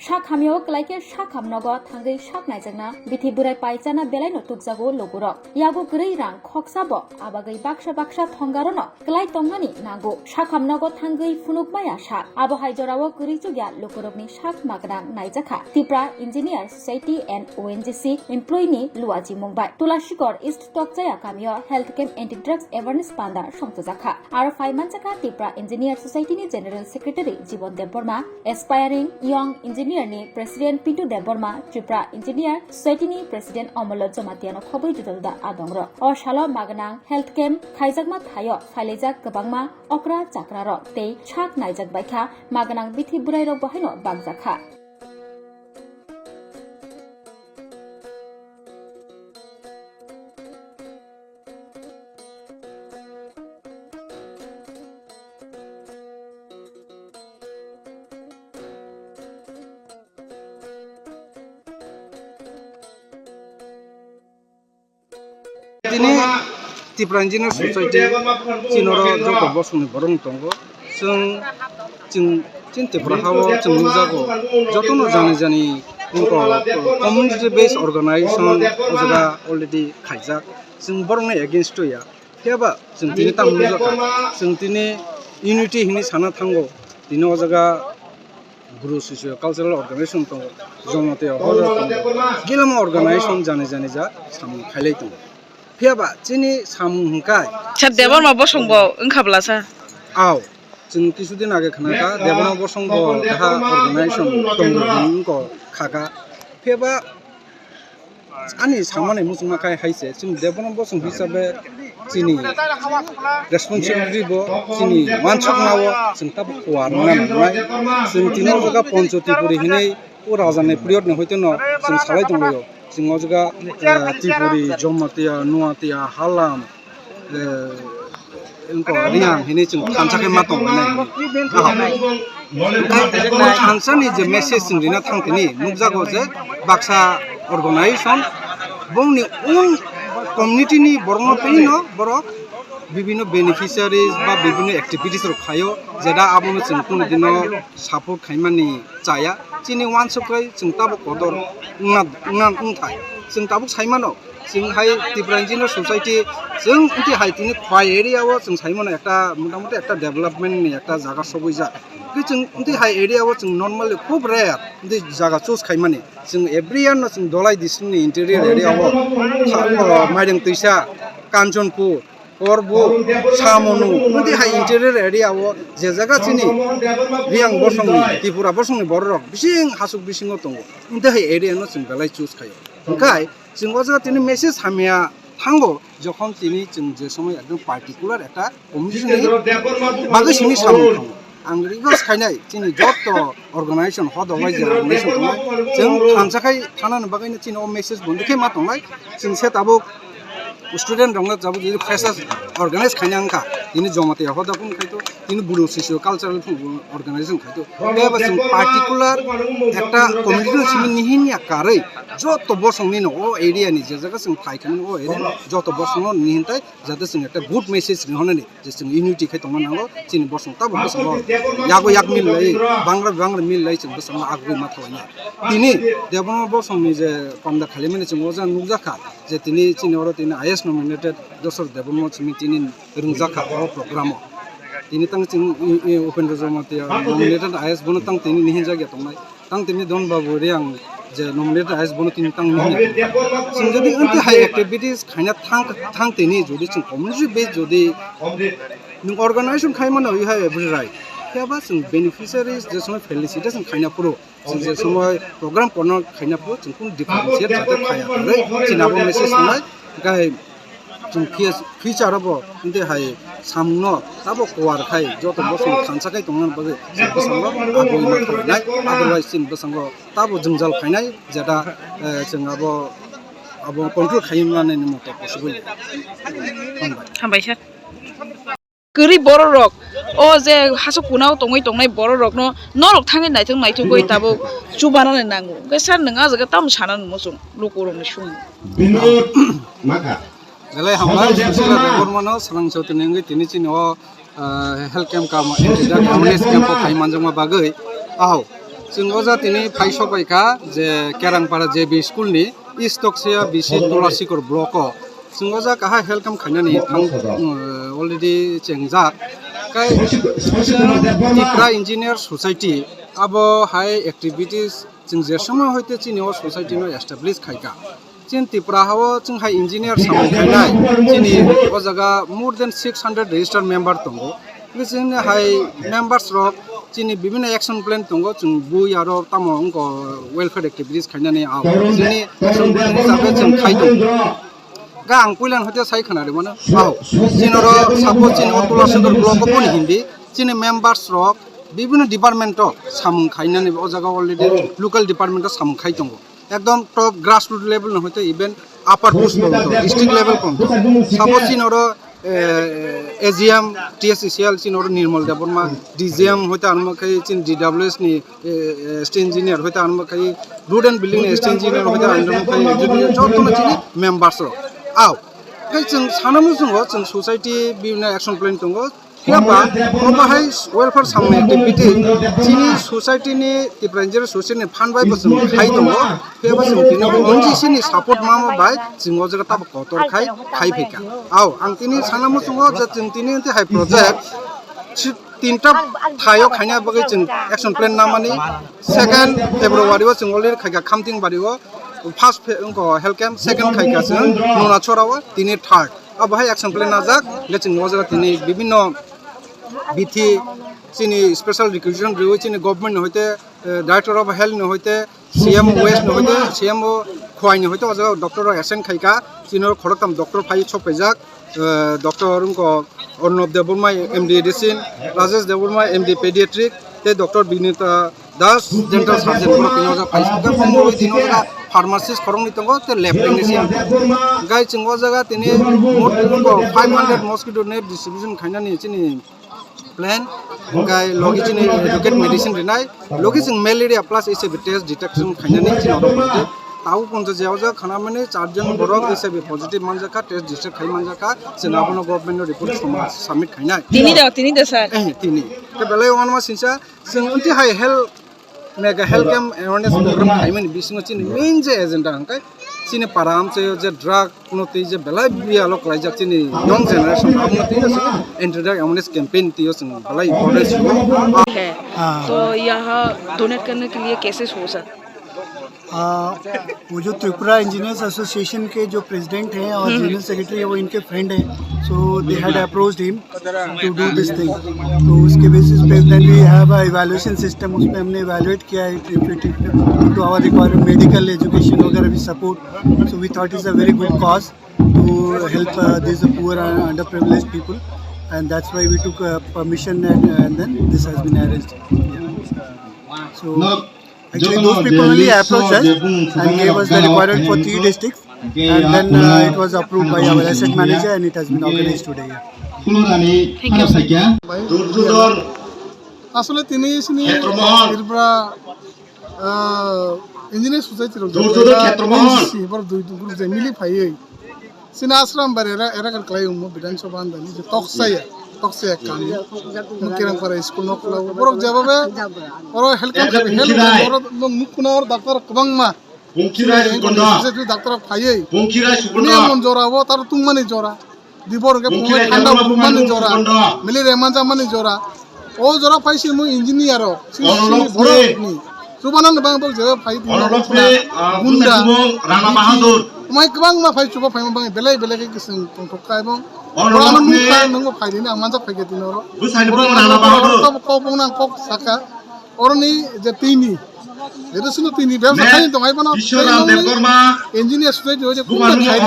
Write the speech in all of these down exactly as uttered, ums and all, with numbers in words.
Sak hamyao kwlai khe sak ham nogo thangwi sak naijakna bithi bwrai pai chana belaino tukjago logurok. Yago kwrwi rang khoksa bo abagwi baksa baksa thongarono kwlai tongnani nango. Sak ham nogo thangwi phunuk maya sak. Abo hai jorao kwrwi chukya logurokni sak magwnang naijakha Tipra Engineer Society and O N G C employee ni luachi mung bai. Tulashikor East Tokchaya kamio health camp anti drugs awareness panda songchajakha. Aro phai manjakha Tipra Engineer Society ni General Secretary Jibon Debbarma, Aspiring Young Engineer ni President Pintu Debbarma, Tripura Engineer Society ni President Omollo Jamatia no khobwi juda juda adongrok. O salo magwnang health camp khaijakma thaio phailaijak kwbangma okra chakrarok tei sak naijak baikha magwnang bithi bwrairok bo haino bakjakha. Tini Tipra Engineer Society chinoro joto bosongni borok tongo. Chwng, chwng, chini Tripura hao chwng nukjago. Jotono jani jani wngkha community based organization o jaga already khaijak. Chwng borokni against o ya. Phiya ba chwng tini tamo nukjakha. Chwng tini unity hinwi sana thango. Tini o jaga Bru Socio Cultural Organization tongo, Jamatia Hoda tongo, Gilama Organization jani jani ja samung khailai tongo. Phiya ba chini samung hwnkhe Sir Debbarma bosong bo wngkha bwla sa? Ao, chwng kisu din age khna kha, Debbarma bosong bo kaha organization tongo hwnwi wngkha kha. Phiya ba Ani samani muchungma khai hai se, chwng Debbarma bosong hisabe chini responsibility bo, chini wansukma o chwng tabuk kuar wngna nangnai. Chwng tini o jaga Poncho Tripuri hinwi o raja ni period ni hoite no chwng salai tonglaio. Chwng o jaga, eh, Tripuri, Jamatia, Nuatia, Halam, eh, wngkha Riang hinwi chwng thansa khe ma tonglainai hinwi. Thansani je message chwng rina thang tini nukjago je baksa organization bongni own community ni borokno twi no borok bibinno beneficiaries ba bibinno activities rok khaio, jeda abono chwng kunu dino support khaimani chaya. Chini wansuk khai chwng tabuk kotor wngna, wngna, wngthai. Chwng tabuk saimano, chwng hai Tripura Engineer Society, chwng wngti hai tini Khwai area o chwng saimano ekta motamuti ekta development ni ekta jaga sogwijak. Tei chwng wngti hai area o chwng normally khub rare wngti jaga choose khaimani. Chwng every year no chwng Dholai district ni interior area o, Maireng Twisa, Kanchanpur, Korbu, Samonu, wngti hai interior area o je jaga chini Riang bosongni, Tripura bosongni bororok bising hasuk bisingo tongo. Wngti hai area no chwng belai choose khaio. Hwnkhe chwng o jaga tini message hamya thango, jokhon tini chwng je somoi ekdom particular ekta community ni bagwi simi samung thango. Ang request khainai chini joto organization, hoda waisa organization tongnai, chwng thansa khai thanani bagwino chini o message bo dikhe ma tongnai. Chwng se tabuk student rokno tabuk jodi freshers organize khaina wngkha, tini Jamatia hoda phung khaito, tini Bru Socio Cultural phung organization khaito. Tei bo chwng particular ekta community no simi nihin ya karwi joto bosongni no o area ni je jaga chwng phai khe o area ni joto bosongno nihin tai jate chwng ekta good message ri honani. Je chwng unity khai tongna nango, chini bosong tabuk bosongo yago yak mil lai, bangra bangra mil lai chwng bosongo agugwi ma thalainai. Tini Debbarma bosongni je panda khailaimani chwng o jaga nukjakha, je tini chini oro tini I A S nominated Dosor Debbarma simi tini rwngjakha o program o. Tini tang chwng, i, i, Upendra Jamatia nominated I A S bono tang tini nihinjakya tongnai. Tang tini Don Babu Reang je nominated I A S bono tini tang nini. Chwng jodi wngti hai activities khaina thang, thang tini jodi chwng community base jodi nwng organization khai mano, you have every right. Phiya ba chwng beneficiaries je somoi felicitation khaina phuru, chwng je somoi program corner khaina phuru chwng kun differentiate jate khaya. Chini abo message tongnai, hwnkhe hai Chwng fis-, future o bo wngte hai samungno tabo kuar khai joto bosong thansa khai tongna bagwi chwng bwskango agoi ma thalainai, otherwise chini bwskango tabo jwngjal khainai jeta, eh, chwng abo, abo control khai mannani moto possible. Hambai. Hambai sir. Kwrwi bororok, o je hasuk kunao tongwi tongnai bororokno norok thangwi naithok naithogwi tabuk chubanani nango. Hwnkhe sir nwng ah jaga tamo sana nangmo chwng lukurokni simi? Binod Maka. Belai hambai, Sushila Debbarmano swrang chotini wngwi tini chini o, ah, health camp kamo, anti-drug awareness camp o phai manjakma bagwi. Ahok, Chwng o ja tini phai sok bai kha je Kerangpara J B school ni East Toksia B C Tulasikor block o. Chwng o ja kaha health camp khainani thang, uh, already chengjak. Kai Tipra Engineer Society abo hai activities chwng je somoy hoite chini o society no establish khaikha. Chini Tripura hao chwng hai engineer samung khainai, chini o jaga more than six hundred registered member tongo. Chini hai members rok chini bibhinno action plan tongo, chwng bui aro tamo wngkha welfare activities khainani ao. Chini action plan hisabe chwng khai tongo. Ga ang puilan hoite sai khna rimano, ao. Chini oro suppose chini o Tulasikor block o boni hindi, chini members rok bibhinno department o samung khainani o jaga already local department o samung khai tongo. Ekdom top grassroots level no hoite even upper post porjonto, district level porjonto. Suppose chini oro, eh, A G M, T S C C L chini oro Nirmal Debbarma, D G M hoite armo khai chini D W S ni, eh, eh, state engineer hoite armo khai road and building ni state engineer hoite armo khai engineer jotono chini members rok. Ao. Khai chwng sana muchungo chwng society bibhinno action plan tongo. Phiya ba, omo hai welfare samung activity, chini society ni Tipra Engineer Society ni phan bai bo chwng khai tongo. Phiya ba chwng tini O N G C ni support mamo bai chwng o jaga tabuk kotor khai, khai phaikha. Ao, ang tini sana muchungo je chwng tini tei hai project si tinta thaio khaina bagwi chwng action plan namani. Second February o chwng already khaikha Khamting Bari o, first phe-, wngkha health camp, second khaikha chwng Nunachora o, tini third. Abo hai action plan najak, hingke chwng o jaga tini bibhinno bithi chini special requisition riwi chini government ni hoite, eh, Director of Health ni hoite, C M West ni hoite, C M Khowai ni hoite o jaga doctor rok assign khaikha, chini oro khoroktham doctor phai sok paijak, eh, Doctor wngkha Arnab Debbarma, M D Medicine, Rajesh Debbarma, M D Pediatric, tei Doctor Binita Das, dental surgeon, borok tini o jaga phai sukha, phungwi tini o jaga pharmacist khoroknwi tongo, tei lab technician. Gai chwng o jaga tini mot-, five hundred mosquito net distribution khainani chini plan, gai logi chini educate medicine rinai, logi chwng malaria plus H I V test detection khainani chini oro positive. Tau poncha je o jaga khanamani charjon borok H I V positive manjakha, test detect khai manjakha, chwng abono government no report soma-, submit khainai. Tini da, tini da, sir. Eh, tini. Tei belai wanama sinsa, chwng unti hai health mega health camp awareness program khaimani bisingo chini main je agenda hwnkhe chini para amchaio je drug no tei je belai biyalo klaijak chini young generation abono tei je anti drug awareness campaign tei chwng belai importance rwo. है। हाँ। तो यहाँ डोनेट करने के लिए कैसे सोचा? आ, वो जो त्रिपुरा इंजीनियर्स एसोसिएशन के जो प्रेसिडेंट हैं और हम्म। जनरल सेक्रेटरी है, वो इनके फ्रेंड हैं, so they had approached him to do this thing। तो उसके बेसिस पे then we have a evaluation system, उस पे हमने इवैल्यूएट किया है, if it, to our requirement, medical education वगैरह भी support, so we thought it's a very good cause to help, uh, these poor and underprivileged people, and that's why we took, uh, permission and, uh, and then this has been arranged। So, actually, those people only approached us and gave us the requirement for three districts, and then, uh, it was approved by our asset manager and it has been organized today। Thank you, sir। আসলে তিনি সিনি ত্রিপুরা, আহ, engineer society rock, এরা এনসিসি, এবার দুই গ্রুপ যে মিলি ফাইয়ে সিনা আশ্রম বারে এরা, এরা কার ক্লাই উম্মো বিধানসভা আন্দানি যে তকসাইয়া, তকসাইয়া কামি, মুকিরাম পারা স্কুল নকলা, বরক যেভাবে ওরা হেলথ ক্যাম্প, হেলথ ক্যাম্প, ওরা মুখ কোনা ওর ডাক্তার কবাংমা। Bungkhirai Sukunda। Bungkhirai Sukunda, Bungkhirai Sukunda. Ni emon jora, o tar tungmani jora. Dibor ke Bungkhirai thanda Sukunda, bumani jora. Mili remanjamani jora. O jora paisi mo engineer o. Sini, sini borok ni. Chubanan bang bang jora phai di. Gunda. Rana Bahadur. Mai kwbang ma phai chuba phai bang belai belai ke kising tongthok kai bang. Honorable Bang nung kai nung phai di na manjak phai ke di noro. Bwsai ni bang Rana Bahadur. Kok bang nang kok saka. Oroni je tini. Jeto sino tini bebsa khai tong ai bono. Biswaram Debbarma. Engineer student hoje kun khai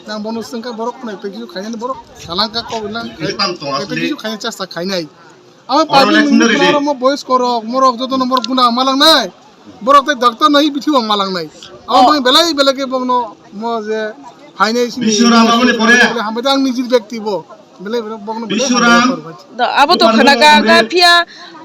nang bono sengka borok kunai pekisu khai nang borok salangka kok nang. Epan tong asli. Pekisu khai chasta khai nai. Ama public nung kunaro mo boys korok morok joto no morok guna malang nai. Borok tai doctor nai bithibo malang nai. Ama bang belai belai ke bongno mo je hai nai sini. Biswaram aboni pore. Hambai ang nijir bekti bo. Belai borok bokno belai Biswaram. Hambai kor bai. Da, abo to khana ga, ga phiya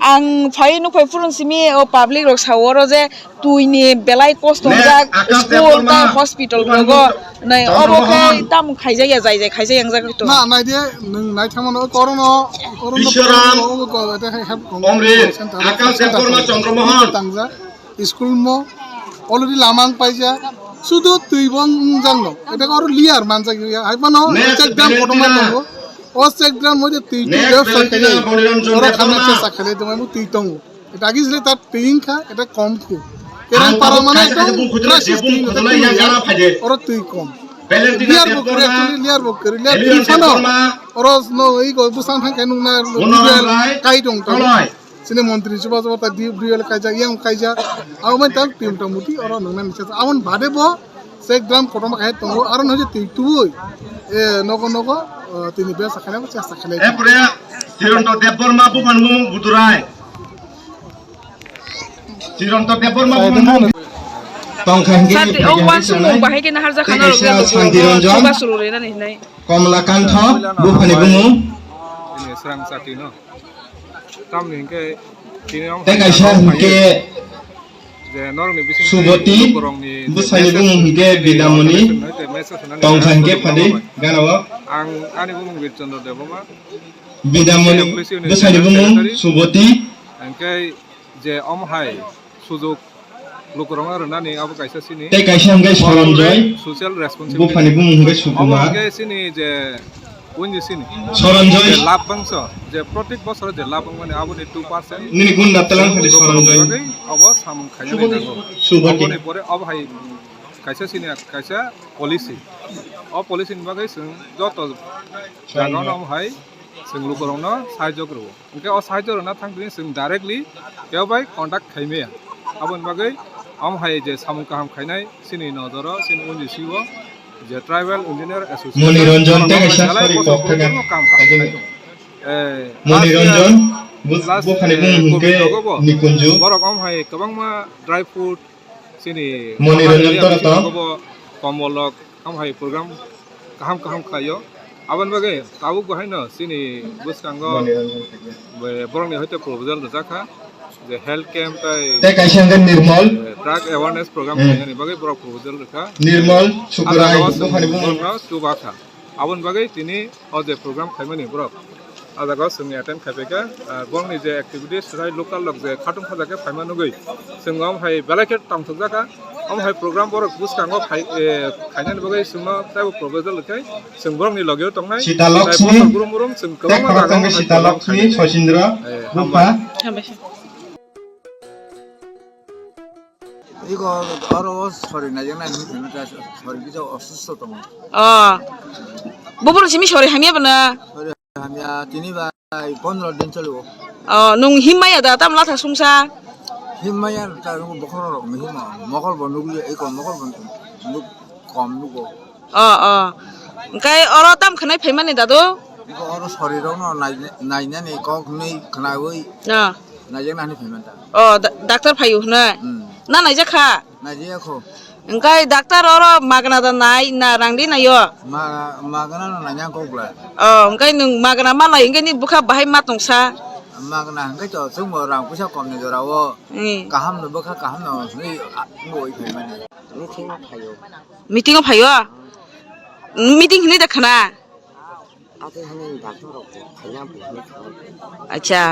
ang phai nuk phai phurun simi o public rok sao oro je twi ni belai kosto jak school ta hospital rogo nai obo khe tam khaijak ya jai jai khaijak yang jak to. Na nai de nwng nai thangmano korono korono Biswaram. Obo ko ta help kong. Omrit, Akash Debbarma, Chandra Mohan. Tangjak. School mo already lamang paija, sudu twi bong jang no. Eta oro liar manjak ya. Hai pano check dam kotorma tongo. O check dam mo je twi twi dam sakhe. Oro khana chesa khale dama mo twi tongo. Eta agi sile ta twi kha, eta kom khu. Kerang para mane ekdom crisis twi no ta twi ya. Oro twi kom. Liar bo kore, actually liar bo kore. Liar twi phano. Oro no i go busang thang kai nung na kai dong ta. Sini montri chuba chuba ta D F D L kaijak, yang kaijak. Abo mai tang tim tong muti oro nang nang chesa. Abon bade bo sek dram kotorma khai tongo. Aro no je twi twi. E nogo nogo, eh, tini besa khane bo chesa khane. Epre Chironto Debbarma bupan mung buturai. Chironto Debbarma bupan mung. Tongkha hingke Santi, oh, wansuk mung bahai ke nahar jakha na rok. Santi Ranjan. Chuba suru re na ni nai. Komla Kantha, buphani bumung. Ini serang sati no. Tamni hingke tini tei kaisa hingke je norokni bisingo Suboti, bwsani bumung hingke Bidamoni, tongkha hingke phadi, ganao. Ang ani bumung Birchandra Debbarma. Bidamoni, bwsani bumung Suboti. Hingke je omo hai sujuk lukurokno rwnani abo kaisa sini. Tei kaisa hingke Soronjoy, social responsibility. Buphani bumung hingke Sukuma. Abo hingke sini je Buini sini. Soronjoy. Je lab bangso, je protik bosoro je lab bangmani aboni two percent. Nini gunda telang hadi Soronjoy. Abo samung khainani nango. Subati. Aboni pore abo hai kaisa sini kaisa policy. O policy ni bagwi chwng joto jagano omo hai chwng lukurokno sahajyo rwo. Hingke o sahajyo rwna thang tini chwng directly kebo bai contact khaimaya. Aboni bagwi omo hai je samung kaham khainai chini nojoro chini O N G C o je Tribal Engineer Association. Moni Ranjan tei kaisa belai sari bosor kok thangka. Borokno kam kaham khainai. Eh, Moni Ranjan, last year, bus-, last, buphani eh, bumung hingke covid rogo bo Nikunju. Borok omo hai kwbangma dry fruit, Chini Moni Ranjan Tara ta. Kombol rok ham hai program kaham kaham khlaio. Aboni bagwi tabuk bo haino chini bwskango borokni hoite proposal rwjak kha je health camp tei, tei kaisa hwnkhe Nirmol. Drug awareness program khlainani bagwi borok proposal rwkha. Nirmol Sukurai buphani bumung. Chuba kha. Aboni bagwi tini o je program khaimani borok, ah jaga o chwng attend khaipaikha, ah, borokni je activities, swrai local rok je khatung khaja khe phaima nugwi, chwng omo hai belai khe tongthokjakha. Omo hai program borok bwskango phai, eh, khainani bagwi chwngno teibo proposal rwkhe chwng borokni logeo tongnai. Sita Lakshmi, tei burum burum chwng kwbangma jaga o hai program khainai. Sita Lakshmi, Sachindra, eh, Bupha. Hambai. Iko oro o sori naijaknai hinwi phai mantha, sori kisa osusto tongo. Oh. Bubur simi sori hamya bana? Sori hamya tini bai pondro din cholibo. Oh, nung him maya da tam latha sungsa? Him maya ta nung bokhorok rok ni himo. Mokol bo nugli, iko mokol bo nuk kom nugo. Oh, oh. Engkai oro tam khnai phaimani dadu? Iko oro sori rokno nai-, nainani kok hwnwi khnaui. Oh. Naijak nani phaimanta. Oh, da-, doctor phaio hwnwi? Hmm. Na naijak kha? Naijak kho. Engkai doctor oro magna da nai na rang di naio? Ma-, magna no naina kok bla. Oh, engkai nwng magna ma lai engkai ni bwkha bahai ma tongsa? Magna hwnkhe to chwngbo rang puisa kom ni jora o. Hmm. Kaham no bwkha kaham no hwnwi a-, wngwi phaimani. Meeting o phaio. Meeting o phaio? Meeting hinwi da khna? Ate hwnwi doctor rok phaina hinwi khna. Acha,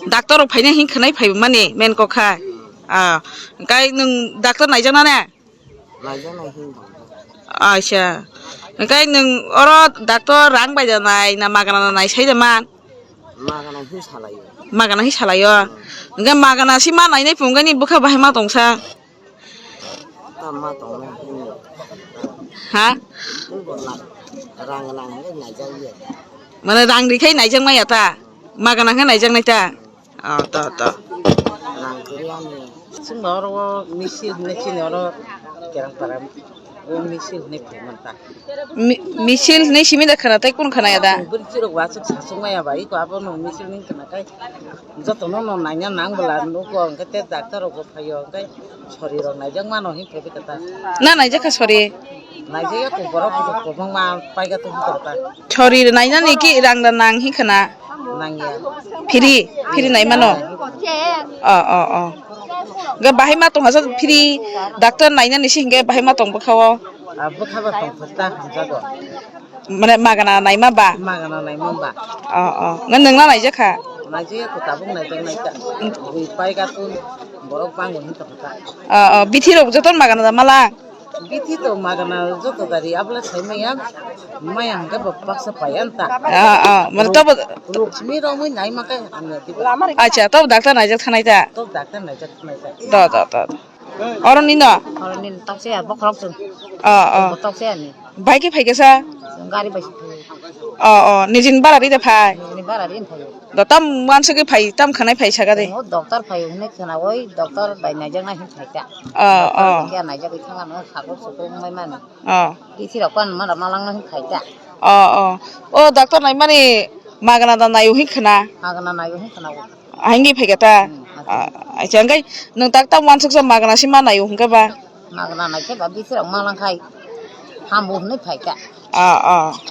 doctor rok phaina hinwi khna phaimani main kok kha. Ah, kai nwng doctor naijakna ne? Naijaknai hinwi bang. Acha. Kai nwng oro doctor rang bai da nai na magana na nai sai da man? Magana hinwi salaio. Magana hinwi salaio. Hwnkhe magana si ma nainai phunukgani bwkha bahai ma tongsa. Tama tongo. Ha? Rang nang hwnwi naijak ya. Mane rang rikhai naijak maya ta? Magana khe naijak nai ta? Oh, to, to. Rang kwrwi ani. Chwng oro misil hinwi chini oro kerang para. O misil hinwi phai man ta. Mi-, misil hinwi simi da khana tei kun khana ya da? Bwrwi chirok wa chwk sasuk maya ba, iko abo no misil hinwi khana kai. Jotono no naina nang bwla nugo, hwnkhe tei doctor rok bo phaio, hwnkhe sori rok naijak mano hinwi phai kha ta. Na naijak kha sori? Naijaya ko borok ko kwbangma paika to hwnkha ta. Chori nainani ki rang da nang hi khana? Nangya. Phiri, phiri nai mano. O, o, o. Ga bahai ma tong hasa phiri doctor nainani si hingke bahai ma tong bwkha o. Ah, bwkha ba tong thok ta hamjago. Mane magana naima ba? Magana naima ba? O, o. Nga nangna naijak kha? Naijaya ko tabuk naijak naijak. Bui paika to borok bango hin tong ta. O, o. Bithi rok joton magana da mala? Bithi to magana joto dari abla sai maya, maya hangke bo baksa payan ta. Ah, ah, mane tobo Rukmi romwi nai ma kai hamya diba. Acha, tobo doctor naijak thanai ta? Tobo doctor naijak thanai ta. Do, do, do, do. Oro nino? Oro nino, tok se ya, bokhorok chwng. Ah, ah. Tok se ya ni. Bai ke phai kesa? Gari bai se phai. Oh, oh, nijin bara ri de phai? Nijin bara ri phai. Do tam wansugwi phai, tam khanai phai saga de. O doctor phai hwnwi khwnawi, doctor bai naijaknai hwn phai ta. Oh, oh. Khe naijagwi thangano sagol sugol wngbai mani. Oh. Bithi rok pan mana malangna hwn phai ta. Oh, oh. O doctor naimani magana da naio hwn khwna. Magana naio hwn khwna o. Ahingdi phai ta. Hmm, acha, hingke nwng tak tam wansuk sa magana si ma naio hwn khe ba. Magana nai khe ba bithi rok malang khai. Hambo hwnwi phai ta. Oh, oh.